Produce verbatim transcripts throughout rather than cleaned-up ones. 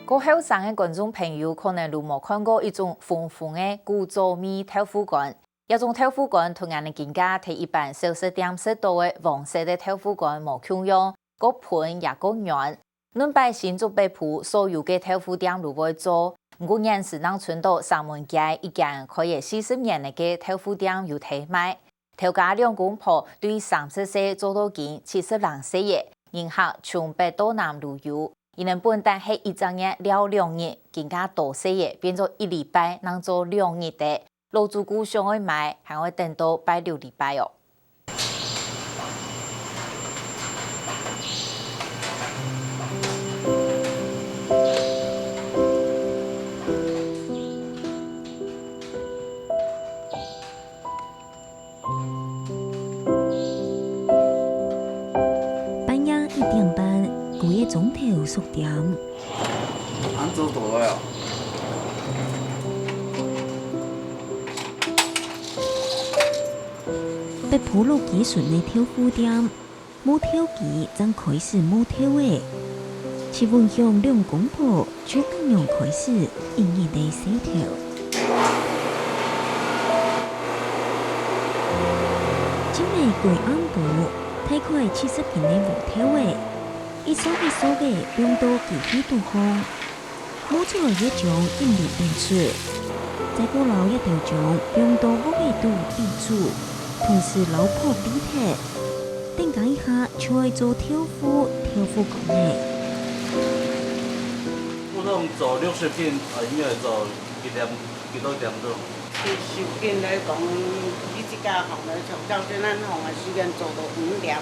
較後生个觀眾朋友可能都無看過一種紅紅个古早味豆腐乾。這種豆腐乾同𠊎等今下在一般小食店食到个黃色个豆腐乾無共樣，較賁也較軟。 恁擺新竹北埔所有个豆腐店都會做，毋過現時正伸到城門街一間開業四十年个豆腐店有在賣。頭家兩公婆對三十歲做到今七十零歲个，人客從北到南都有。佢等本旦係一隻月尞兩日，今下多歲个，變做一禮拜正做兩日个。 老主顧想愛買，還愛等到拜六禮拜哦。半夜一點半，歸個庄頭縮點。恁早到了哦。 北埔落基脣个豆腐店，磨豆機正開始磨豆仔。徐文雄兩公婆就恁樣開始一日个事頭。今晡日歸暗晡，大概七十斤个烏豆仔，一索一索仔放到機器肚項。 磨出來个漿一瀝瀝出，再過摎這兜漿放到鑊仔肚一煮，同時摎鑊閉忒，等加一下就愛做豆腐、豆腐乾了。普通做六十斤，啊，應該做幾點，幾多點鐘？六十斤來講，你自家行來，像照這恁行个時間做到五點，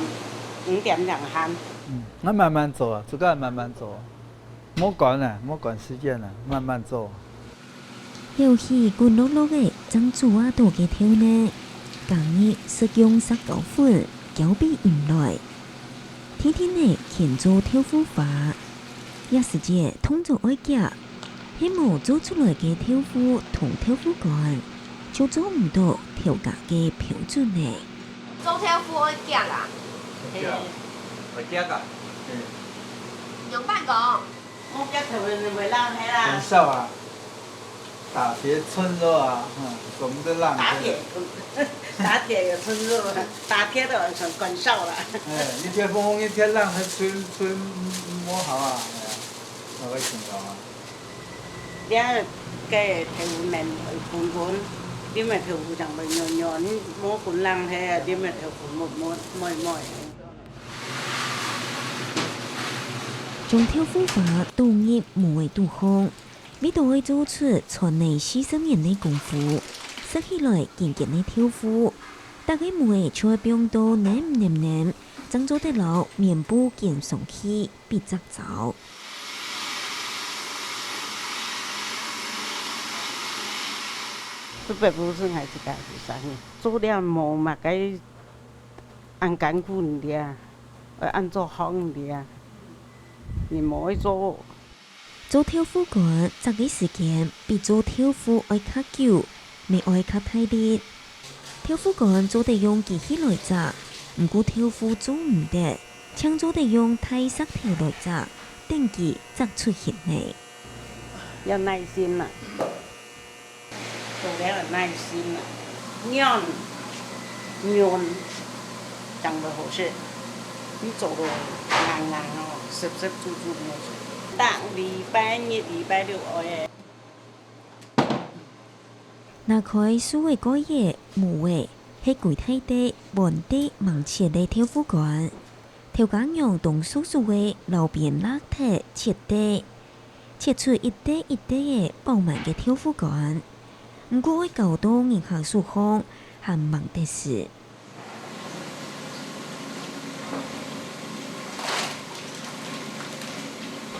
五點零半。嗯，𠊎慢慢做啊，自家慢慢做啊。 莫趕啊，莫趕時間啊，慢慢做。舀起滾落落个正煮啊到个豆呢，加入食用石膏粉，攪畀勻來。定定仔牽做豆腐花，這時節動作愛遽，係無做出來个豆腐同豆腐乾，就做毋到頭家个標準了。做豆腐愛遽啊？遽，愛遽啊？嗯。仰般講？ 莫遽頭仔會爛忒啦。乾燒啊，打鐵趁熱啊，嗯，總是爛忒。打鐵，打鐵有趁熱嘛，打鐵个還算乾燒啦。哎，一天風風，一天浪，還吹，吹，嗯，無好啊，哎呀，那個情況啊。這个豆腐面會滾滾，你个豆腐正會軟軟，你莫滾爛忒啊，你个豆腐會，會，會，會。 將豆腐花倒入模仔肚項，為著愛做出傳了四十年个功夫，食起來堅堅个豆腐，逐个模仔就愛放到淰淰淰，正做得摎面布捲上去，比隻招。這北部生係自家後生，做了無麼个 恁艱苦个啊，愛恁做好个啊，你無愛做。做豆腐乾，矺个時間比做豆腐愛較久，乜愛較大力。豆腐乾做得用機器來矺，毋過豆腐做毋得，淨做得用大石頭來矺，等佢矺出形來。要耐心啊。 做了愛耐心啊，軟，軟，正會好食。你做到硬硬哦，濕濕渌渌無好食。逐禮拜日、禮拜六愛个。拿開塑个蓋仔，模仔，係歸大垤、滿垤吂切个豆腐乾。頭家娘當熟手个，摎邊搦忒切垤。 切出一垤一垤仔飽滿个豆腐乾，毋過愛搞到人客手項還吂得勢。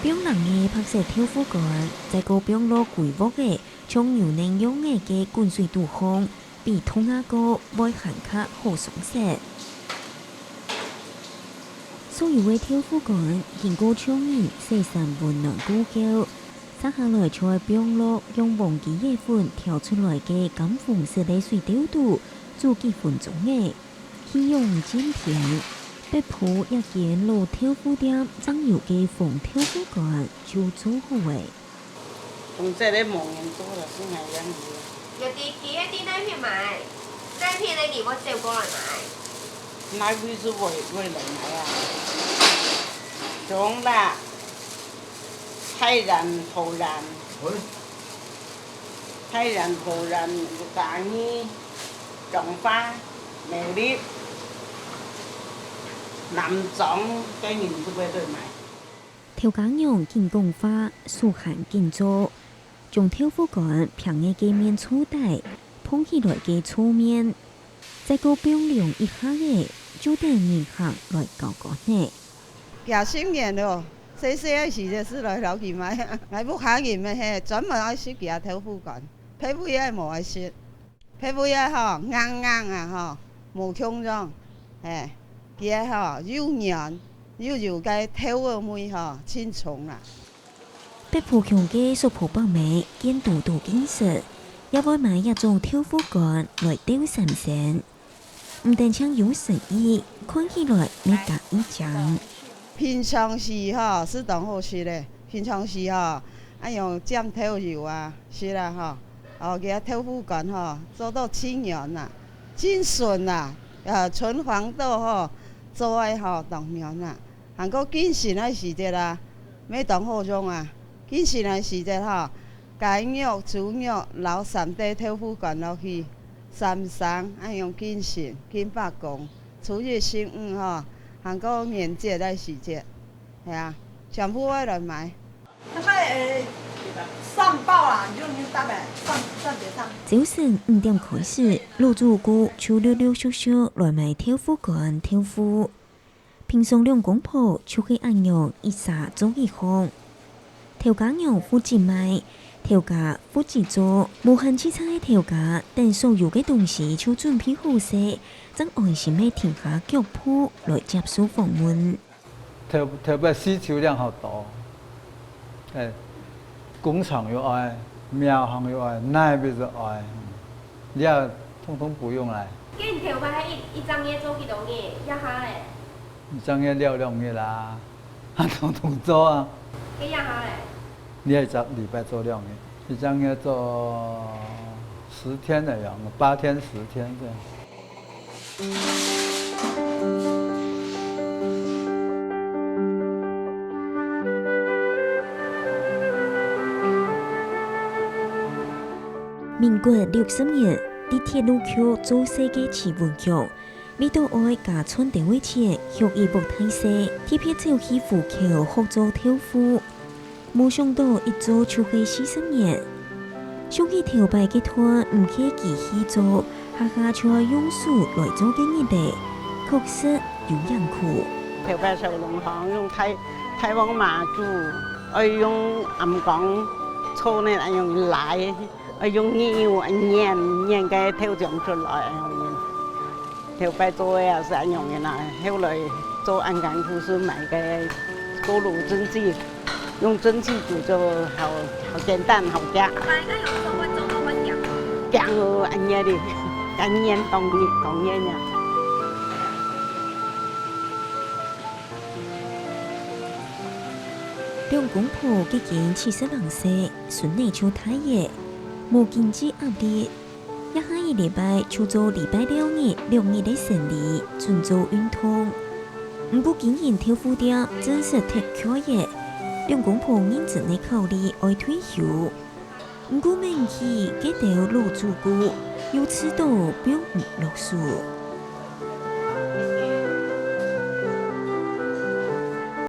放冷个白色豆腐乾，再過放落歸鑊仔，像牛奶樣仔个滾水肚項， 比燙啊過會還較好上色。所有个豆腐乾經過匠人洗身溫暖過後，煠下來就愛放落用黃芪仔粉調出來个柑紅色个水兜肚，煮幾分鐘仔，去用浸添。北埔一間老豆腐店正有个紅豆腐乾就做好咧。從這個無人做了，是哪樣子？有在街在哪片買？哪片的你會走過來買？哪位是會會來買啊？中啦，泰然、桃園。喂。 泰然、桃園、嘉義、彰化、苗栗、南庄个人就會來買。頭家娘緊講話，手還緊做，將豆腐乾平个个面坐底，膨起來个粗面，再過放涼一下仔，就等人客來交割咧。幾十年了，細細个時節係來摎佢買，𠊎屋下人乜係專門愛食佢个豆腐乾。 別位个無愛食，別位个吼，硬硬啊吼，無共樣，嘿，佢个吼，又軟，又有該豆仔味吼，盡重啦。北埔腔个叔婆伯姆見多多見識，也會買這種豆腐乾來鬥三鮮。 毋單淨有誠意，看起來乜加一靚。平常時吼，係當好食个。平常時吼，愛用沾豆油啊，食啦吼。哦，佢个豆腐乾吼，做到盡軟啦，盡順啦，呃，純黃豆吼，做个吼，當軟啦。 還過敬神个時節啊，乜當好用啊。敬神个時節吼，雞肉、豬肉摎三垤豆腐乾落去，三牲，恁樣敬神、敬伯公，初一、十五吼，還過年節个時節，係啊，全部愛來買。這個，呃，送包啦，你就，你就打開，送，送結帳。朝晨五點開始，老主顧就陸陸續續來買豆腐乾、豆腐。 平常兩公婆就係恁樣一儕做一項。頭家娘負責買，頭家負責做，無閒直掣个頭家，等所有个東西就準備好勢，正安心个停下腳步來接受訪問。頭，頭擺需求量好多。 欸，工廠又愛，廟方又愛，哪位都愛，這通通毋用來。該你頭擺一，一隻月做幾多日？這下咧？一隻月兩，兩日啦，還通通做啊。該這下咧？你一隻禮拜做兩日，一隻月做十天个樣，八天、十天這樣。 民國六十年，在鐵路局做事个徐文強，為著愛加賺兜仔錢，畜一屋大細，特別走去湖口學做豆腐。 無想著一做就係四十年。想起頭擺个段毋係機器做，下下就愛用手來做个日仔，確實有影苦。頭擺小農行用大，大鑊嫲煮，愛用醃缸坐呢，愛用拉，愛用牛，愛捻，捻个豆漿出來，愛用 頭擺做个也係恁樣个啦，後來做恁艱苦，係買个鍋爐蒸汽，用蒸汽煮就好，好簡單，好食。該个用手會做到會烊哦。烊哦，恁樣哩，恁樣當然，當然呀。兩公婆既經七十零歲，孫仔就大了，無經濟壓力， 這下一禮拜就做禮拜六日兩日个生理，準做運動。毋過經營豆腐店真實忒𤸁了，兩公婆認真个考慮愛退休。毋過愐起該兜老主顧，又試著放毋落手。